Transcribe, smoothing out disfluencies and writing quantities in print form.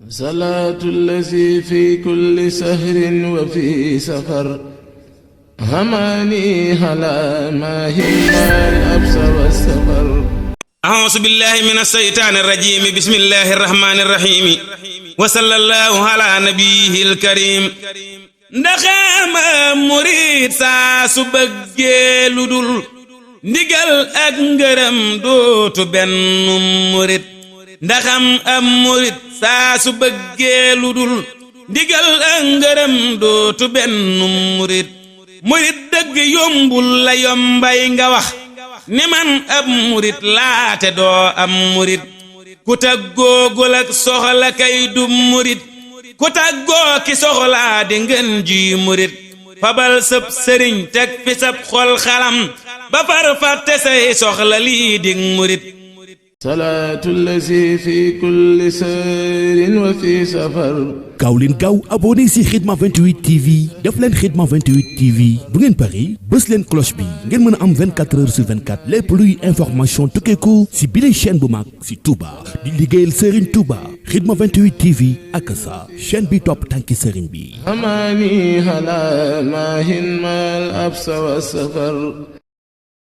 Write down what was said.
صلاة الذي في كل سهر وفي سفر هماني هلا ما هي الأبس والسفر. أعوذ بالله من الشيطان الرجيم. بسم الله الرحمن الرحيم. وصلى الله على نبيه الكريم. ndaxama murid saa su bëggee lu dul ndigal ak ngërëm dootu benn murid. ndaxam am murid saa su bëggee lu dul ndigal ak ngërëm dootu benn murid. murid dëgg yombul la yombay nga wax ni man ab murid laate doo am murid. ku tàggoogul ak soxla kay du murid. ku tàggoo ki soxlaa di ngeen ji murid. fabal sëb sëriñ teg fi sab xol xalam ba far fàtte say soxla lii dig murid. salaatu lazi fi kulli sayrin wa fi safar. gaaw leen gaaw abonné si Khidma 28 TV def leen Khidma 28 TV bu ngeen pari bës leen cloche bi ngeen mën a am 24 heures sur 24 lépp luy information tukkeeku si bile chaîne bu mag si Touba di liggéeyal Serigne Touba. Khidma 28 TV ak sa chaîne bi topp tànki Serigne bi. amaani hala maahin mal absa wa safar.